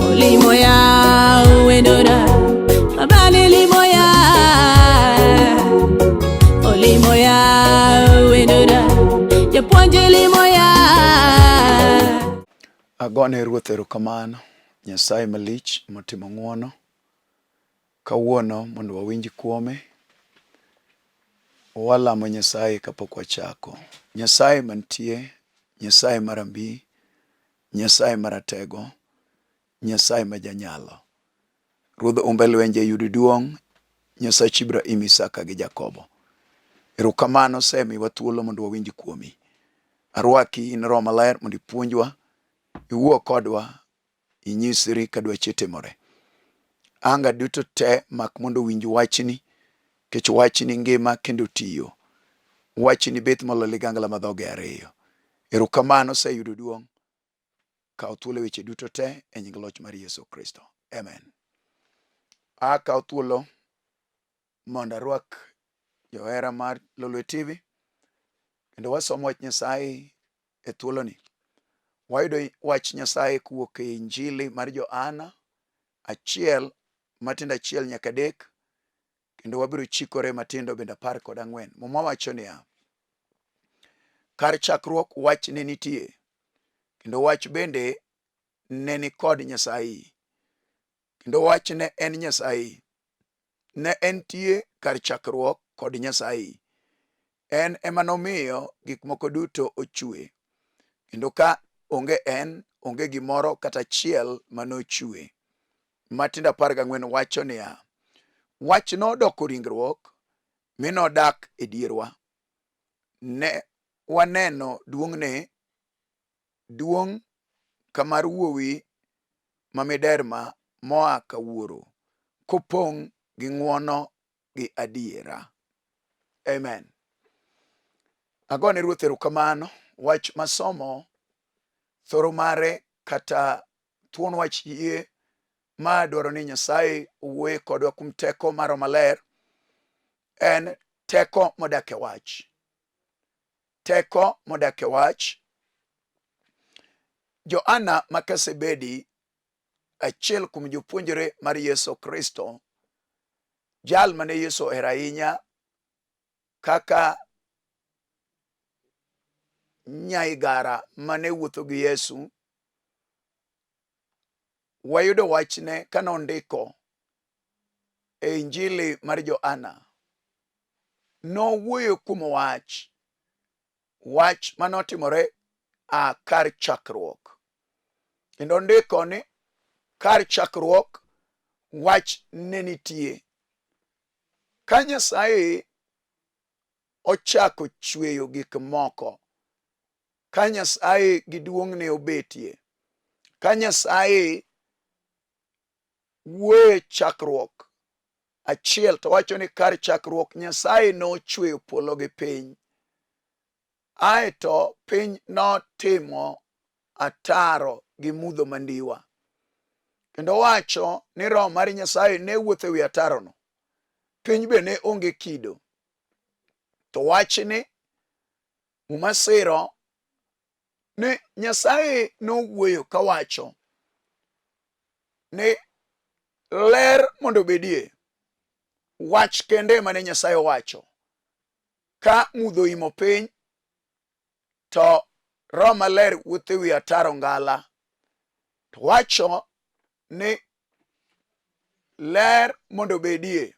Olimo ya wendona Abali limo ya Olimo ya wendona Japuonj limo ya. Agone Ruoth erokamano, Nyasaye malich motimo ng'wono kawuono mondo wawinj kuome. Walamo Nyasaye kapok wachako. Nyasaye mantie, Nyasaye marambi, Nyasaye maratego, Nyasaye ma janyalo. Ruodh umbe lwenje yud duong', Nyasach Ibrahim, Isaka gi Jakobo. Erokamano osemiwa thuolo mondo wawinj kuomi. Arwaki in Roho Maler mondo ipuonjwa, iwuo kodwa, inyisri ka dwachi timore. Anga duto te mak mondo owinj wachni, nikech wachni ngima kendo tiyo. Wachni bith moloyo ligangla ma dhoge ariyo. Erokamano oseyudo duong'. Kaw thuolo e weche duto te e nying loch mar Yesu Kristo. Amen. Akaw thuolo mondo arwak johera mar Lolwe TV kendo wasomo wach Nyasaye e thuoloni. Wayudo wach Nyasaye kowuok e Injili mar Johana 1 matindo 1 nyaka 3 kendo wabiro chikore matindo bende 14. Muma wacho niya, kar chakruok wach ne nitie, kendo wach bende ne ni kod Nyasaye, kendo wach ne en Nyasaye. Ne entie kar chakruok kod Nyasaye. En ema nomiyo gik moko duto ochwe, kendo ka onge en, onge gimoro kata achiel ma nochwe. Matindo 14 wacho niya, wach nodoko ringruok mi nodak e dierwa. Ne waneno duong'ne, duong' ka mar wuowi ma miderma moa ka wuoro, kopong' gi ng'wono gi adiera. Amen. Agone Ruoth erokamano. Wach masomo thoro mare kata thuon wach yie ma dwaro ni Nyasaye owuoye kodwa kuom teko mar Roho Maler en teko modak e wach. Teko modak e wach. Johana Makasebedi, achiel kuom jopuonjre mar Yesu Kristo, jal mane Yesu ohero ahinya kaka nyaigara mane wuotho gi Yesu, wayudo wachne ka nondiko e Injili mar Johana. Nowuoyo kuom wach, wach mane otimore a kar chakruok. Kendo ondiko ni kar chakruok wach ne nitie. Ka Nyasaye ochako chweyo gik moko, ka Nyasaye gi duong'ne obetie, ka Nyasaye wuoye chakruok achiel to wacho ni kar chakruok Nyasaye nochweyo polo gi piny. Aeto piny notimo ataro gi mudho mandiwa. Kendo wacho ni Roho mar Nyasaye ne wuotho e wi atarono. Piny be ne onge kido. To wachni Muma siro ni Nyasaye nowuoyo kawacho ni ler mondo obedie. Wach kende ema ne Nyasaye owacho. Ka mudho oimo piny to Roho Maler wuotho e wi ataro ngala. To wacho ni ler mondo obedie.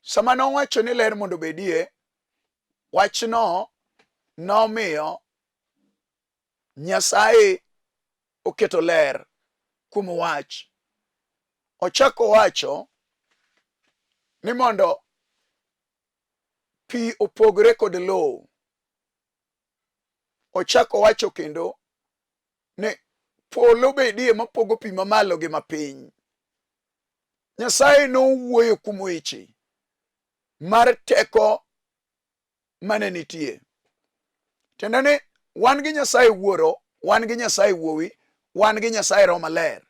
Sama nowacho ni ler mondo obedie, wachno nomiyo Nyasaye oketo ler kuom wach. Ochako wacho ni mondo pi opogre kod lowo. Ochako wacho kendo ni polo bedie mapogo pi mamalo gi mapiny. Nyasaye nowuoyo kuom weche mar teko mane nitie. Tiende ni wan gi Nyasaye Wuoro, wan gi Nyasaye Wuowi, wan gi Nyasaye Roho Maler.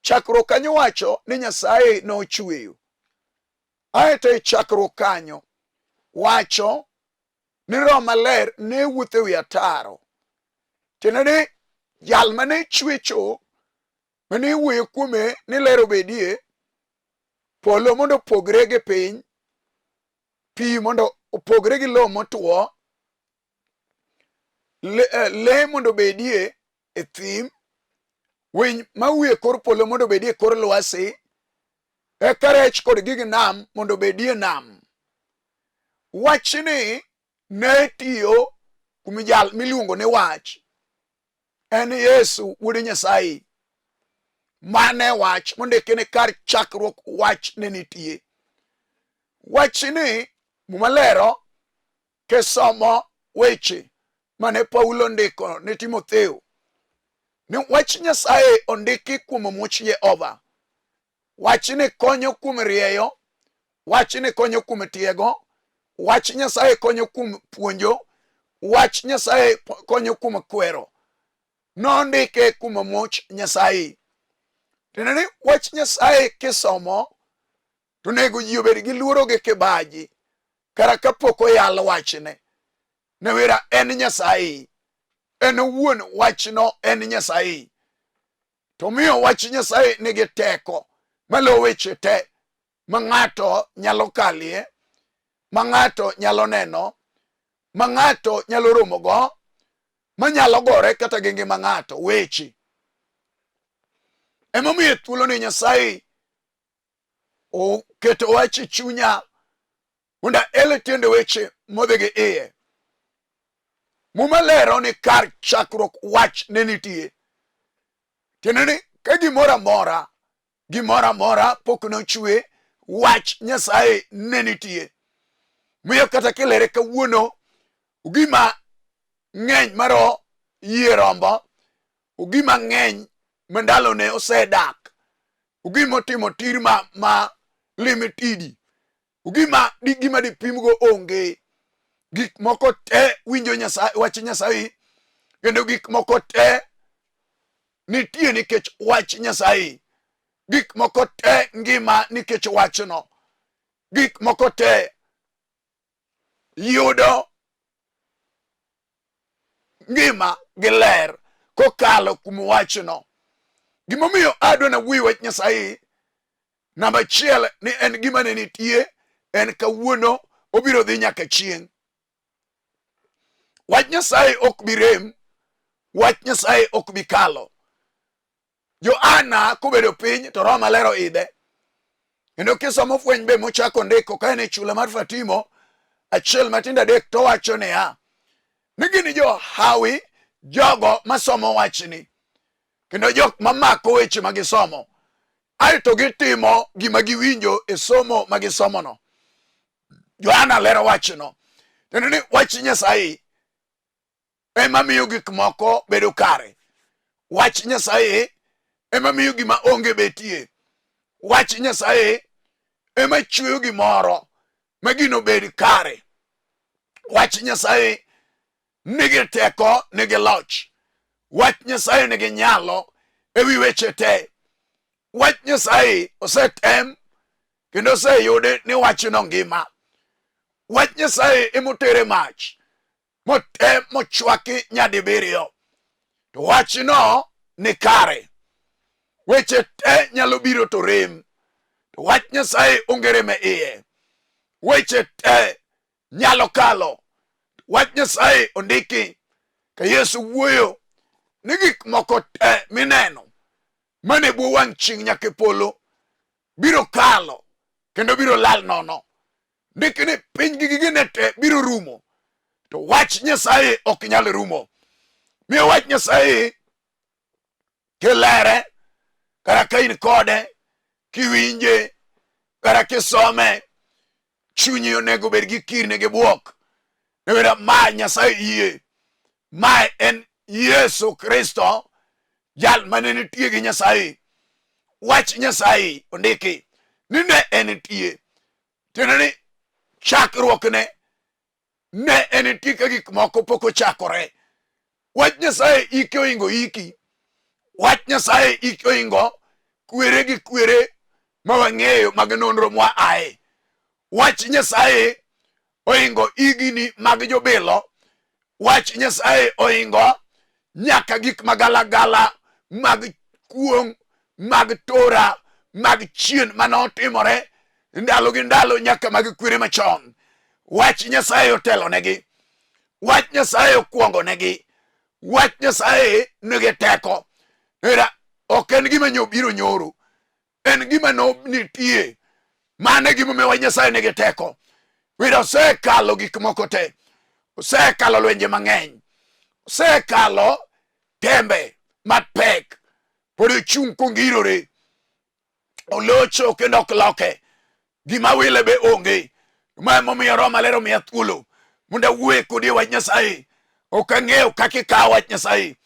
Chakruok kanyo wacho ni Nyasaye nochweyo. Aeto e chakruok kanyo wacho ni Roho Maler ne wuotho e wi ataro. Tiende ni jal mane chwecho Mane iwuoyo kuome ni ler obedie, polo mondo opogre gi piny, pi mondo opogre gi lowo motwo, le, le mondo obedie e thim, winy mawuyo e kor polo mondo obedie e kor lwasi, eka rech kod gig nam mondo obedie nam. Wachni ne tiyo kuom jal miluongo ni wach. En Yesu wuod Nyasaye. Mane wach mondiki ni kar chakruok wach ne nitie. Wachni Muma lero kisomo weche mane Paulo ndiko ne Timotheo ni wach Nyasaye ondiki kuom much Jehova. Wachni konyo kuom rieyo, wachni konyo kuom tiego, wach Nyasaye konyo kuom puonjo, wach Nyasaye konyo kuom kwero. Nondike kuom much Nyasaye. Tiende ni wach Nyasaye kisomo to onego ji obed gi luoro gi kibaji kara kapok oyal wachne. Newera en Nyasaye, en owuon wachno en Nyasaye. To miyo wach Nyasaye nigi teko malo weche te ma ng'ato nyalo kalie, ma ng'ato nyalo neno, ma ng'ato nyalo romogo, ma nyalo gore kata gi ngima ng'ato weche. Emomiyo thuolo ni Nyasaye oketo wach e chunya mondo ael tiende weche modhi gi iye. Muma lero ni kar chakruok wach ne nitie. Tiende ni ka gimoro amora, gimoro amora pok nochwe, wach Nyasaye ne nitie. Miyo kata kilere kawuono, gima ng'eny maro yie rombo, gima ng'eny ma ndalone osedak, gima otimo tir ma limitidi, gima di gima dipimgo onge. Gik moko te winjo Nyasaye, wach Nyasaye, kendo gik moko te nitie nikech wach Nyasaye. Gik moko te ngima nikech wachno. Gik moko te yudo ngima gi ler kokalo kuom wachno. Gimomiyo adwa nawuoyo wach Nyasaye namba achiel ni en gima ne nitie, en kawuono, obiro dhi nyaka chieng'. Wach Nyasaye ok bi rem, wach Nyasaye ok bi kalo. Johana kobedo piny to Roho Maler oidhe. Kendo kisomo fweny be mochako ndiko ka en e chula mar Fatimo achiel matindo adek to wacho niya ni gin johawi jogo masomo wachni kendo jok mamako weche ma gisomo aeto gitimo gima giwinjo e somo ma gisomono. Johana lero wachno kendo ni wach Nyasaye ema miyo gik moko bedo kare. Wach Nyasaye ema miyo gima onge betie. Wach Nyasaye ema chweyo gimoro ma gino bed kare. Wach Nyasaye nigi teko, nigi loch. Wach Nyasaye nigi nyalo ewi weche te. Wach Nyasaye osetem kendo oseyude ni wachno ngima. Wach Nyasaye emotere mach motem mochwaki nyadibiriyo to wachno ni kare. Weche te nyalo biro to rem, to wach Nyasaye onge rem e iye. Weche te nyalo kalo, wach Nyasaye ondiki ka Yesu wuoyo ni gik moko te mineno mane bwo wang' chieng' nyaka e polo biro kalo kendo biro lal nono. Ndiki ni piny gi gigene te biro rumo, to wach Nyasaye ok nyal rumo. Miyo wach Nyasaye kilere kata ka in kode kiwinje kata kisome chunyi onego bed gi kirni gi bwok niwera ma Nyasaye yie ma en Yesu Kristo jal mane nitie gi Nyasaye. Wach Nyasaye ondiki ni ne en nitie, tiende ni chakruokne ne en nitie ka gik moko pok ochakore. Wach Nyasaye ike oingo iki. Wach Nyasaye ike oingo kwere gi kwere ma wang'eyo mag nonro mwa aye. Wach Nyasaye oingo higni mag jobilo. Wach Nyasaye oingo nyaka gik magalagala mag kuong' mag tora mag chien mane otimore ndalo gi ndalo nyaka mag kwere machon. Wach Nyasaye otelonegi, wach Nyasaye okwongonegi, wach Nyasaye nigi teko. Era ok en gima nyobiro nyoro, en gima no nitie. Mano e gimomiyo wach Nyasaye nigi teko. Wira osekalo gik moko te, osekalo lwenje mang'eny, osekalo tembe mapek, pod ochung' kongirore, olocho kendo ok loke. Gima wile be onge. Ma emomiyo Roho Maler omiya thuolo mondo awuoye kodi e wach Nyasaye. Ok ang'eyo kaka ikawo wach Nyasaye,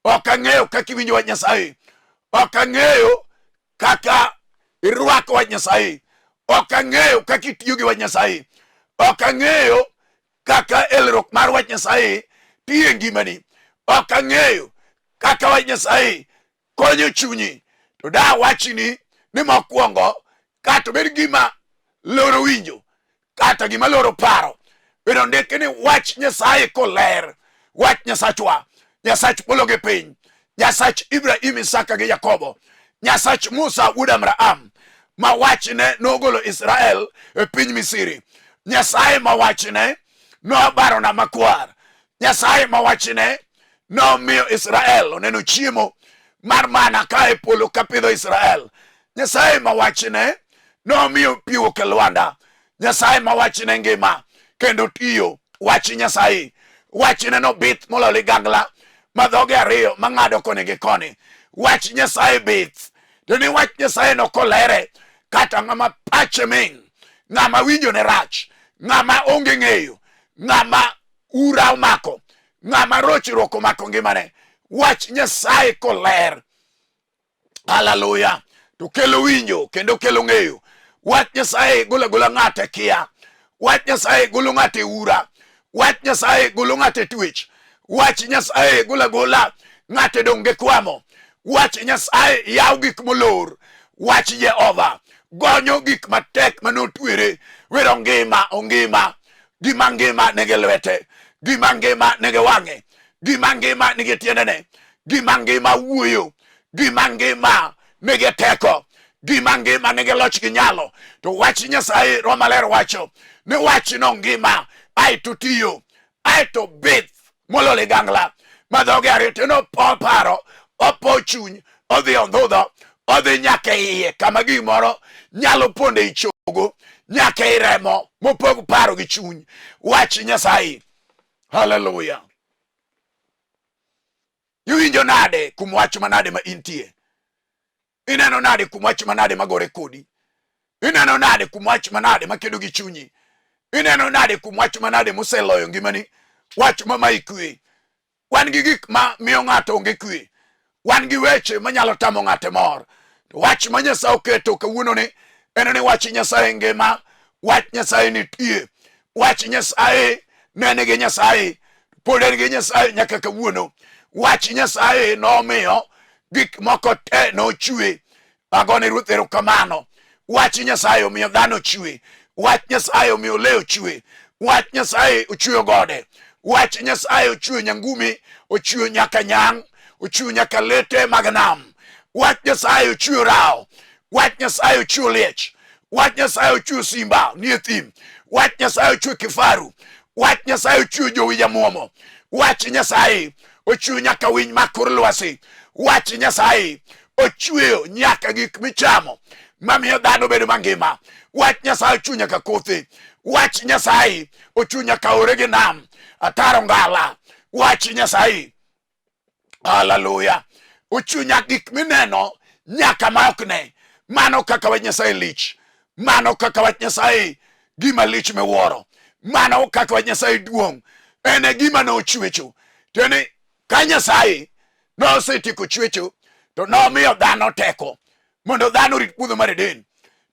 ok ang'eyo kaka iwinjo wach Nyasaye, ok ang'eyo kaka irwako wach Nyasaye, ok ang'eyo kaka itiyo gi wach Nyasaye, ok ang'eyo kaka elruok mar wach Nyasaye tiyo e ngimani, ok ang'eyo kaka wach Nyasaye konyo chunyi. To da wachni ni mokwongo kata obed gima loro winjo kata gima loro paro, bedo ndiki ni wach Nyasaye koler, wach Nyasachwa, Nyasach polo gi piny, Nyasach Ibrahim, Isaka gi Yakobo, Nyasach Musa wuod Abraham, ma wachne nogolo Israel e piny Misri, Nyasaye ma wachne nobaro nam makwar, Nyasaye ma wachne nomiyo Israel oneno chiemo mar mana ka e polo ka pidho Israel, Nyasaye ma wachne nomiyo pi wuok e lwanda, Nyasaye ma wachne ngima kendo tiyo. Wach Nyasaye wachne no bith moloyo ligangla ma dhoge ariyo mang'ado koni gi koni. Wach Nyasaye bith, to ni wach Nyasaye no kolere kata ng'ama pache ming', ng'ama winjo ne rach, ng'ama onge ng'eyo, ng'ama ura omako, ng'ama rochruok omako ngimane, wach Nyasaye koler, haleluya, to kelo winjo kendo kelo ng'eyo. Wach Nyasaye golo agola ng'ato e kia, wach Nyasaye golo ng'ato e ura, wach Nyasaye golo ng'ato e twech, wach Nyasaye golo agola ng'ato e dong' gi kwamo, wach Nyasaye yaw gik molor, wach Jehova gonyo gik matek manotwere, wero ngima ongima. Gima ngima nigi lwete, gima ngima nigi wang'e, gima ngima nigi tiendene, gima ngima wuoyo, gima ngima nigi teko, gima ngima nigi loch gi nyalo. To wach Nyasaye Roho Maler wacho ni wachno ngima, aeto tiyo, aeto bith molo ligangla ma dhoge ariyo to nopo paro, opo chuny, odhi ondhudho, odhi nyaka e iye kama gimoro nyalo pondo ei chogo, nyaka ei remo mopog paro gi chuny. Wach Nyasaye. Haleluya. Iwinjo nade kuom wach manade ma intie? Ineno nade kuom wach manade magore kodi? Ineno nade kuom wach manade makedo gi chunyi? Ineno nade kuom wach manade moseloyo ngimani? Wach ma mayi kwe. Wan gi gik ma miyo ng'ato onge kwe. Wan gi weche manyalo tamo ng'ato mor. To wach ma Nyasaye oketo kawuono ni en ni wach Nyasaye ngima, wach Nyasaye nitie, wach Nyasaye ne nigi Nyasaye, pod en gi Nyasaye nyaka kawuono. Wach Nyasaye nomiyo gik moko te nochwe. Agone Ruoth erokamano. Wach Nyasaye omiyo dhano ochwe. Wach Nyasaye omiyo le ochwe. Wach Nyasaye ochweyo gode. Wach Nyasaye ochweyo nyangumi, ochweyo nyaka nyang', ochweyo nyaka lete mag nam. Wach Nyasaye ochweyo rawo. Wach Nyasaye ochweyo liech. Wach Nyasaye ochweyo simba nie thim. Wach Nyasaye ochweyo kifaru. Wach Nyasaye ochweyo jowi jamuomo. Wach Nyasaye ochweyo nyaka winy ma kor lwasi. Wach Nyasaye ochweyo nyaka gik michamo mamiyo dhano bedo mangima. Wach Nyasaye ochweyo nyaka kothe. Wach Nyasaye ochweyo nyaka aore gi nam, ataro ngala. Wach Nyasaye, haleluya, ochweyo nyaka gik mineno nyaka ma ok ne. Mano kaka wach Nyasaye lich, mano kaka wach Nyasaye gima lich miwuoro, mano kaka wach Nyasaye duong'. En e gima nochwecho. Tiende ka Nyasaye nosetieko chwecho to nomiyo dhano teko mondo dhano orit puodho mar Eden.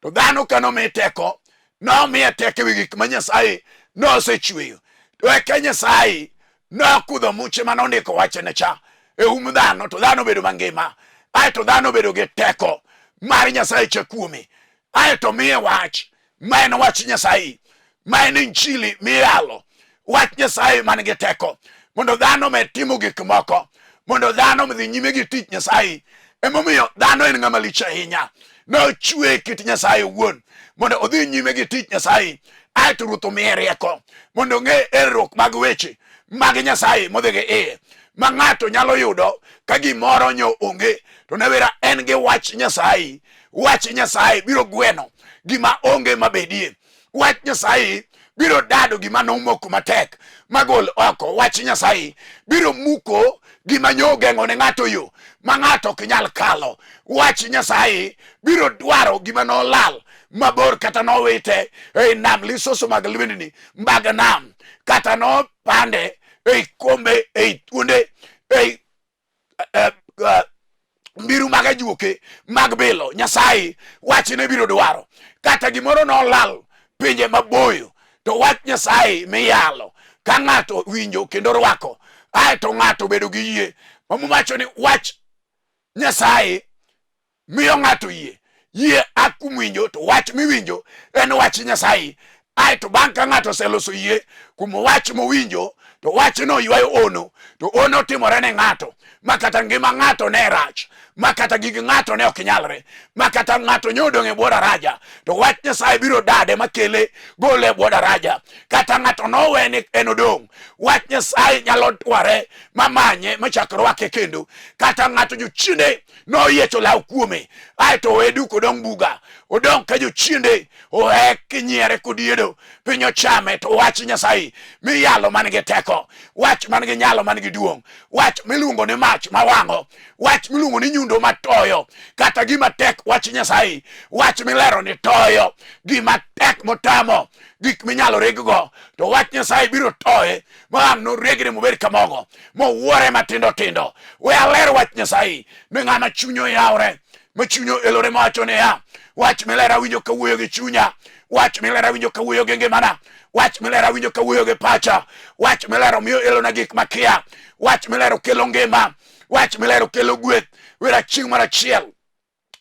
To dhano ka nomiye teko, nomiye teko ewi gik ma Nyasaye nosechweyo. To eka Nyasaye nokudho muche ma nondiko wachne cha e um dhano, to dhano obedo mangima. Aeto dhano obedo gi teko mar Nyasaye cha kuome. Aeto miye wach ma en wach Nyasaye, ma en injili miyalo, wach Nyasaye man gi teko mondo dhano omed timo gik moko, mondo dhano odhi nyime gi tich Nyasaye. Emomiyo dhano en ng'ama lich ahinya. Nochwe kit Nyasaye owuon mondo odhi nyime gi tich Nyasaye, aeto Ruoth omiye rieko mondo ong'e erruok mag weche mag Nyasaye modhi gi iye ma ng'ato nyalo yudo ka gimoro nyo onge to newera en gi wach Nyasaye. Wach Nyasaye biro gweno gima onge mabedie. Wach Nyasaye biro dado gima nomoko matek magol oko. Wach Nyasaye biro muko gima nyo geng'o ne ng'ato yo ma ng'ato ok nyal kalo. Wach Nyasaye biro dwaro gima nolal mabor kata nowite ei nam lisoso mag lwendni mag nam kata nopande ei kombe ei thuonde ei mbiru mag ajuoke mag bilo. Nyasaye wachne biro dwaro kata gimoro nolal pinje maboyo to wach Nyasaye miyalo ka ng'ato winjo kendo rwako aeto ng'ato bedo gi yie. Muma wacho ni wach Nyasaye miyo ng'ato yie. Yie a kuom winjo, to wach miwinjo en wach Nyasaye. Aeto bang' ka ng'ato oseloso yie kuom wach mowinjo, to wachno ywayo ono, to ono timore ne ng'ato ma kata ngima ng'ato ne rach, ma kata gig ng'ato ne ok nyalre, ma kata ng'ato nyo odong' e bwo daraja, to wach Nyasaye biro dade makele gole e bwo daraja. Kata ng'ato nowe ni en odong', wach Nyasaye nyalo dware mamanye machak rwake kendo. Kata ng'ato jochiende noyiecho law kuome, aeto owe duk odong' buga, odong' ka jochiende ohe kinyiere kodiedo, piny ochame. To wach Nyasaye miyalo man gi teko, wach man gi nyalo man gi duong', wach miluongo ni mach mawang'o, wach miluongo ni nyundo matoyo kata gima tek, wach Nyasaye, wach milero ni toyo gima tek motamo gik minyalo reggo, to wach Nyasaye biro toye ma ang' noregre mobed ka mogo mowuore matindo tindo. We aler wach Nyasaye ne ng'ama chunye oyawre, ma chunye oelore, mawacho niya, wach miler awinjo kawuoyo gi chunya, wach miler awinjo kawuoyo gi ngimana, wach miler awinjo kawuoyo gi pacha, wach milero miyo elona gik makia, wach milero kelo ngima, wach milero kelo gweth. Wera chieng' mar achiel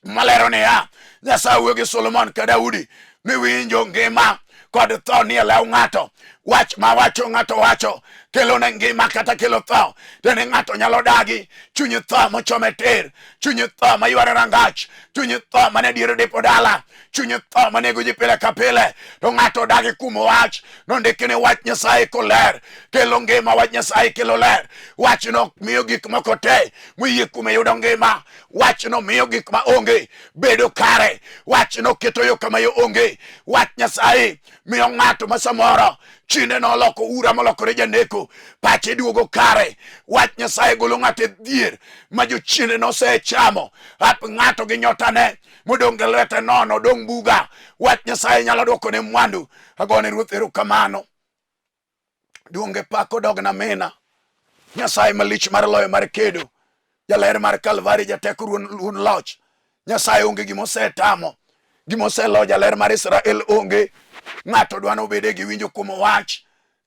malero niya, Nyasaye wuoyo gi Solomon ka Daudi miwinjo ngima kod tho nie lew ng'ato. Wach ma wacho ng'ato wacho kelo ne ngima kata kelo tho. Tene ng'ato nyalo dagi chuny tho mochome tir, chuny tho mayware rangach, chuny tho mane diere dipo dala, chuny tho manego ji pile ka pile. To ng'ato dagi kuom wach nondiki ni wach Nyasaye koler kelo ngima, wach Nyasaye kelo ler. Wachno miyo gik moko te moyie kuome yudo ngima. Wachno miyo gik ma onge bedo kare. Wachno keto yo kama yo onge. Wach Nyasaye miyo ng'ato ma samoro chinde noloko ura molokore janeko, pache duogo kare. Wach Nyasaye golo ng'ato e dhier ma jochiende nosechamo. Ap ng'ato gi nyotane modong' gi lwete nono, odong' buga. Wach Nyasaye nyalo dwokone mwandu. Agone Ruoth erokamano. Duonge pak odogna mina. Nyasaye malich mar loyo mar kedo. Jaler mar Kalvari, jateko ruon loch. Nyasaye onge gima osetamo. Gima oselo jaler mar Israel onge. Ng'ato dwa nobede gi winjo kuom wach.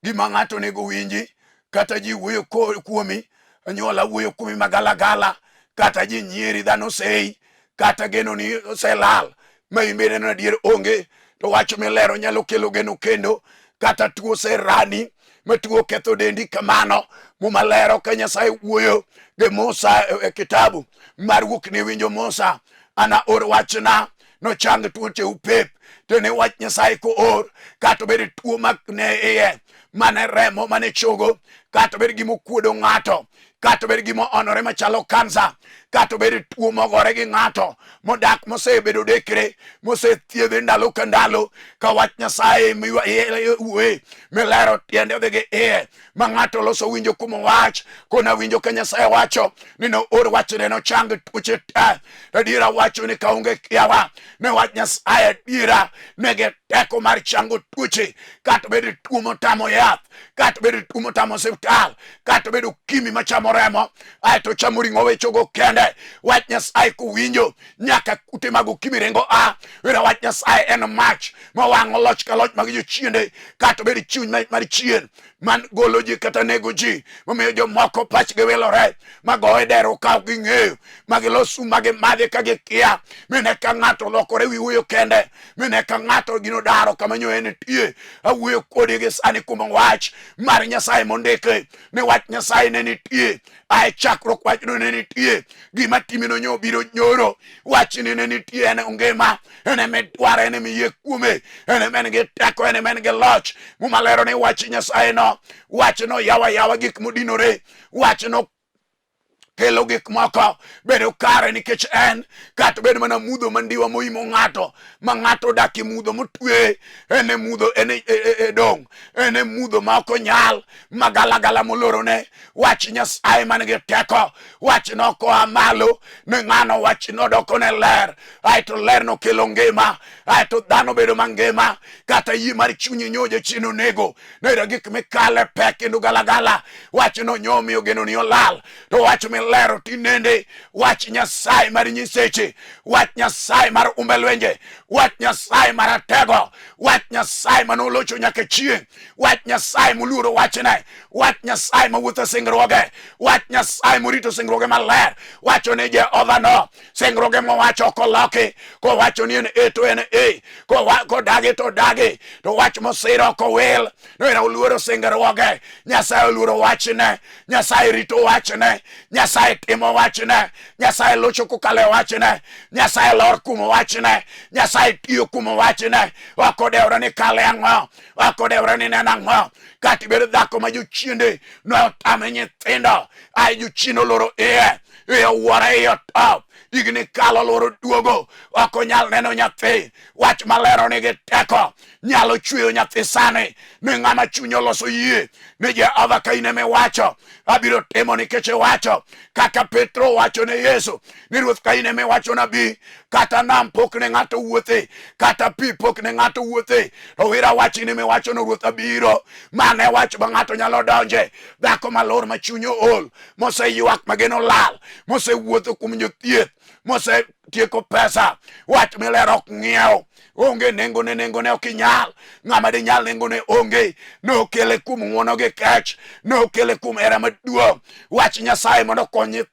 Gima ng'ato onego winji. Kata ji wuoyo kuomi. Anyuola wuoyo kuomi magalagala. Kata ji nyieri, dhano seyi. Kata geno ni oselal. Ma in bende neno adier onge. To wach milero nyalo kelo geno kendo. Kata tuo oserani ma tuo ketho dendi kamano. Muma lero ka Nyasaye wuoyo gi Musa e kitabu mar wuok ni winjo Musa, ana or wachna nochang tuoche pep. To ne wach Nyasaye koor, kata obed tuo ma ne iye, mane remo, mane chogo, kata obed gima okuodo ng'ato, kata obed gima onore machalo kansa, kata obed tuo mogore gi ng'ato modak mosebedo dekre mosethiedhe ndalo ka ndalo, ka wach Nyasaye wuoye milero tiende odhi gi iye ma ng'ato loso winjo kuom wach kona winjo ka Nyasaye wacho ni noor wachne nochang tuoche te. Adiera wacho ni kaonge kiawa ne wach Nyasaye adiera nigi teko mar chango tuoche, kata obed tuo motamo yath, kata obed tuo motamo osiptal, kata obed okimi machamo remo aeto chamo ring'o wechogo kende. Wach Nyasaye kowinjo nyaka kute mag okimi ringo a. Wera wach Nyasaye en mach mawang'o loch ka loch mag jochiende, kata obed chuny mar chien. Man golo ji kata nego ji. Momiyo jomoko pachgi wilore ma goye dero ka ok ging'eyo, ma gilos sum ma gimadhi ka gikia. Mine ka ng'ato olokore wi wuoyo kende, mine ka ng'ato gino daro kama nyo en tie. Awuoyo kodi gi sani kuom wach mar Nyasaye mondiki ni wach Nyasaye ne nitie ae chakruok, wachno ne nitie. Gima timino nyo biro nyoro, wachni ne nitie, en ngima, en ema idwaro, en ema iyie kuome, en ema en gi teko, en ema en gi loch. Muma lero ni wach Nyasaye no, wachno yawa yawa gik modinore, wachno kelo gik moko bedo kare nikech en kata bed mana mudho mandiwa moimo ng'ato ma ng'ato odak e mudho motwe, en e mudho, en e dong', en e mudho ma ok onyal magalagala molorone. Wach Nyasaye man gi teko, wach no koa malo ne ng'ano, wach no doko ne ler, aeto ler no kelo ngima, aeto dhano bedo mangima. Kata yie mar chunyi nyo jachien onego nera gik mikale pek kendo galagala, wach no nyo miyo geno ni olal, to wach milero tinende, wach Nyasaye mar nyiseche, wach Nyasaye mar umbe lwenje, wach Nyasaye mar atego, wach Nyasaye manolocho nyaka chieng', wach Nyasaye moluoro wachne, wach Nyasaye mawuotho e singruoge, wach Nyasaye morito singruoge maler, wacho ni Jehova no singruoge mowacho ok oloki, kowacho ni en e to en e, kodagi to odagi, to wach mosiro ok owil. Noera oluoro singruoge, Nyasaye oluoro wachne, Nyasaye rito wachne, Nyasaye timo wachne, Nyasaye locho kokalo e wachne, Nyasaye lor kuom wachne, Nyasaye tiyo kuom wachne. Ok odewore ni kale ang'o, ok odewore ni neno ang'o. Kata ibed dhako ma jochiende notame nyithindo, ai jochien oloro iye, iye owuore, iye otop, higni kalo loro duogo, ok onyal neno nyathi. Wach malero nigi teko, nyalo chweyo nyathi sani ni ng'ama chunye oloso yie ni Jehova ka in ema iwacho abiro timo nikech iwacho. Kaka Petro wacho ne Yesu ni Ruoth ka in ema iwacho nabi, kata nam pok ne ng'ato wuothe, kata pi pok ne ng'ato wuothe, to wira wach in ema iwacho no Ruoth abiro. Mano e wach ma ng'ato nyalo donje. Dhako malor ma chunye ool, moseywak ma geno lal, mosewuotho kuom jothieth, mosetieko pesa, wach milero ok ng'iew, onge nengone, nengone ok inyal, ng'ama dinyal nengone onge. Nokele kuom ng'wono gi kech, nokele kuom hera maduong'. Wach Nyasaye mondo okonyi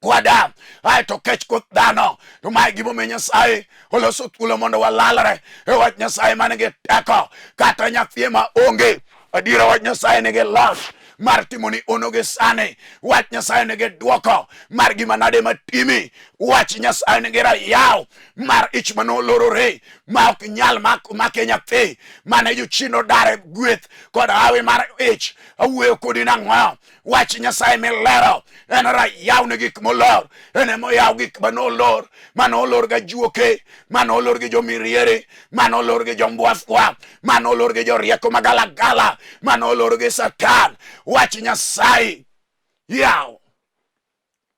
kwada aeto kech koth dhano. To mae gimomiyo Nyasaye oloso thuolo mondo walalre e wach Nyasaye man gi teko. Kata nyathi ma onge adiera, wach Nyasaye nigi loch mar timo ni ono gi sani. Wach Nyasaye nigi dwoko mar gima nade matimi. Wach Nyasaye nigi rayaw mar ich manolorore ma ok nyal make nyathi mane jochien odare gweth kod hawi mar ich. Awuoyo kodi nang'o? Wach Nyasaye milero en rayaw ne gik molor, en emoyaw gik manolor, manolor ga juoke, manolor gi jomiriere, manolor gi jombwafwa, manolor gi jorieko magalagala, manolor gi Satan. Wach Nyasaye yaw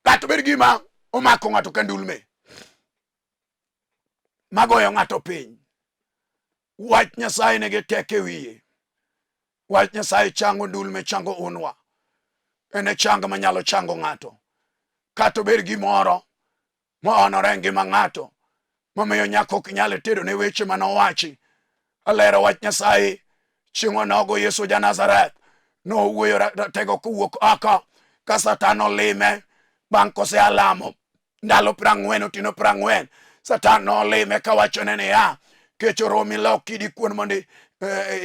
kata bed gima omako ng'ato ka ndulme magoyo ng'ato piny. Wach Nyasaye nigi teko e wiye. Wach Nyasaye chango ndulme, chango unwa. En e chang manyalo chango ng'ato. Kata obed gimoro moonore e ngima ng'ato, momiyo nyako ok nyal tedo ne weche manowachi. Alero wach Nyasaye chieng' onogo Yesu ja Nazareth nowuoyo ratego kowuok oko ka Satan olime bang' kosea lamo ndalo 40 otieno 40. Satan nolime kawachone niya, kech oromi, lok kidi kuon mondo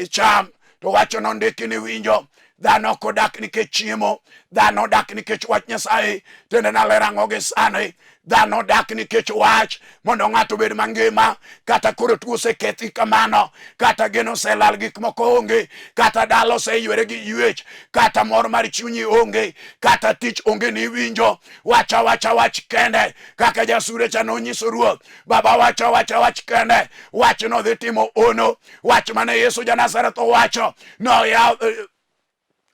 icham. To wacho nondiki ni winjo dhano ok odak nikech chiemo, dhano odak nikech wach Nyasaye. Tiende nalero ang'o gi sani? Dhano odak nikech wach, mondo ng'ato obed mangima. Kata koro tuo osekethi kamano, kata geno oselal, gik moko onge, kata dala oseywere gi ywech, kata mor mar chunyi onge, kata tich onge, ni iwinjo wacha wacha wach kende. Kaka jasure cha nonyiso Ruoth, baba wacha wacha wach kende, wach no dhi timo ono. Wach mane Yesu ja Nazareth owacho noyaw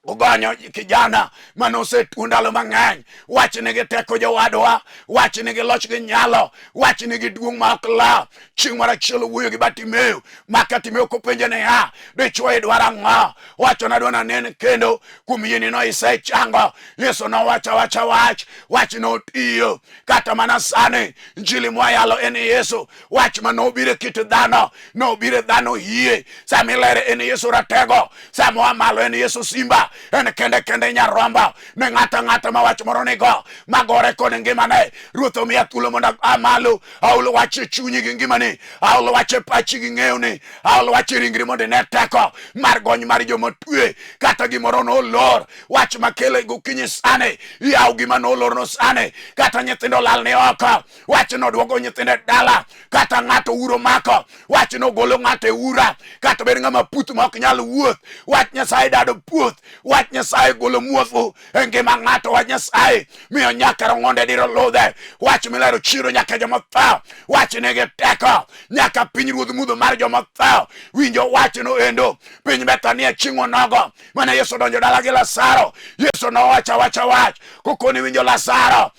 Ogonyo kijana mane osetuo ndalo mang'eny. Wach nigi teko jowadwa, wach nigi loch gi nyalo, wach nigi duong' ma ok law. Chieng' moro achiel owuoyo gi Bartimeo, ma Bartimeo kopenje niya, dichwo idwaro ang'o? Wacho nadwa nanen kendo kuom yieni no isechango. Yesu nowacho awacha wach, wach notiyo. Kata mana sani injili mwayalo en Yesu, wach ma nobiro e kit dhano, nobiro e dhano yie. Sama ilere en Yesu ratego, sama oa malo en Yesu simba, en kende kende nyarombo ne ng'ato ang'ata ma wach moro nigo magore kod ngimane. Ruoth omiya thuolo mondo a malo, aol wach e chunyi gi ngimani, aol wach e pachi gi ng'eyoni, aol wach e ringri mondo ine teko mar gony mar joma otwe, kata gimoro nolor. Wach makele gokinyi sani, yaw gima nolorno sani, kata nyithindo lal ni oko, wach no duogo nyithindo e dala, kata ng'ato uro mako, wach no golo ng'ato e ura, kata bed ng'ama puth ma ok nyal wuoth, wach Nyasaye dado puoth, wach Nyasaye golo muofu e ngima ng'ato, wach Nyasaye miyo nyaka rong'onde diro ludhe, wach milero chiro nyaka joma tho, wach nigi teko nyaka piny ruodh mudho mar joma tho winjo wachno endo. Piny Bethania chieng' onogo mane Yesu odonjo dala gi Lazaro, Yesu nowacho awacha wach kokoni winjo Lazaro,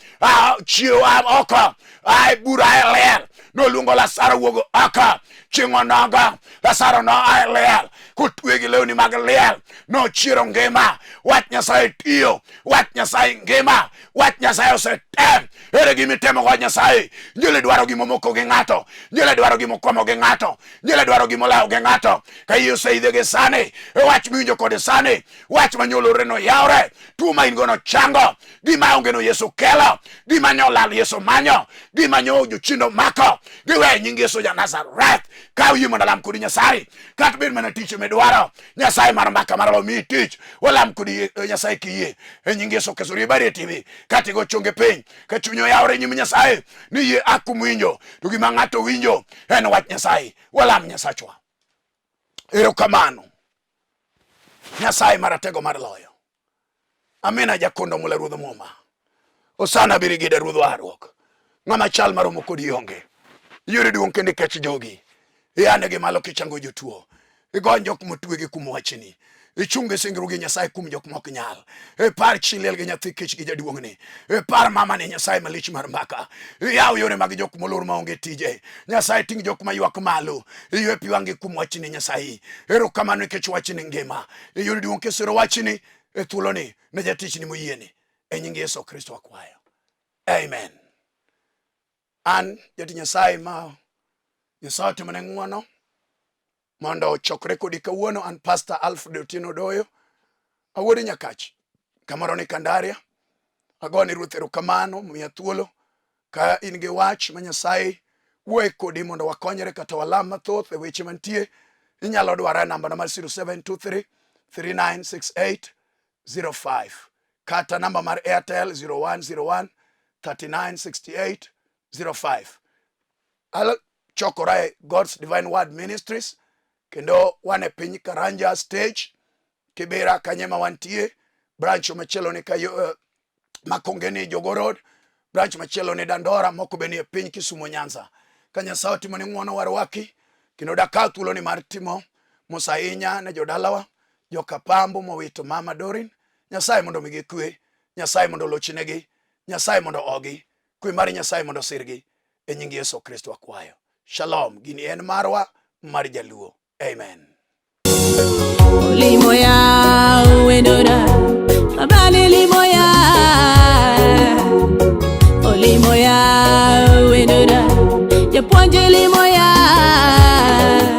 chiew oko, ae bura e liel. Noluongo Lazaro wuog oko chieng' onogo. Lazaro noa e liel kotwe gi lewni mag liel, nochiero ngima. Wach Nyasaye tiyo, wach Nyasaye ngima, wach Nyasaye osetem. Ere gima itemo go Nyasaye? Njele dwaro gima omoko gi ng'ato, njele dwaro gima okwamo gi ng'ato, njele dwaro gima olawo gi ng'ato. Ka yie oseidhe gi sani, e wach miwinjo kode sani, wach manyolore no yawre, tuo ma in go no chango, gima onge no Yesu kelo, gima nyo lal Yesu manyo, gima nyo jochindo mako, giwe nying Yesu ja Nazareth. Kaw yie mondo alam kodi Nyasaye, kata bed mana tich midwaro, Nyasaye mar mbaka mar omiyi tich, walam kodi Nyasaye kiyie e nying Yesu Kristo. Rie bari e TV kata igo chonge piny ka chunyi oyawre nyim Nyasaye ni yie a kuom winjo, to gima ng'ato winjo en wach Nyasaye. Walam Nyasachwa. Erokamano Nyasaye maratego mar loyo. Amina jakondo mula ruodh muma. Osana birigida ruodh warruok. Ng'ama chal maromo kodi onge. Yore duong' kendo ikech jogi. Iane gi malo kichango jotuo. Igony jok motwe gi kuom wachni. Ichung e singruok gi Nyasaye kuom jok mok nyal. Ipar chi liel gi nyathi kich gi jaduong'ni. Ipar mama ni Nyasaye malich mar mbaka. Iyaw yore mag jok molor maonge tije. Nyasaye ting' jok maywak malo. Iywe pi wang'i kuom wachni Nyasaye. Erokamano nikech wachni ngima. Iyud duong' kisiro wachni e thuoloni ne jatichni moyieni. E nying Yesu Kristo akwayo. Amen. An jatich Nyasaye ma Nyasaye otimone ng'wono mondo ochokre kodi kawuono. An Pastor Alfred Otieno Doyo, awuod Nyakach, kamoro ni Kandaria. Agone Ruoth erokamano miya thuolo ka in gi wach ma Nyasaye wuoye kodi mondo wakonyre kata walam mathoth e weche mantie. Inyalo dwara e namba na mar 0723 3968 05 kata namba mar Airtel 0101 3968 05. Chokora e God's Divine Word Ministries kendo wan e piny Karanja stage Kibera kanye ma wantie. Branch machielo ni kayo, Makonge ni Jogo Road, branch machielo ni Dandora, moko be ni e piny Kisumo Nyanza. Ka Nyasaye otimo ni ng'wono warwaki kendo dakaw thuolo ni mar timo mos ahinya ne jodalawa joka Pambo mowito mama Dorin. Nyasaye mondo omigi kwe, Nyasaye mondo olochnegi, Nyasaye mondo ogi, kwe mar Nyasaye mondo osirgi e nying Yesu Kristo akwayo. Shalom. Gini en marwa mar Jaluo. Amen. Limoya wendora abali limoya olimoya wendora japuonj limoya.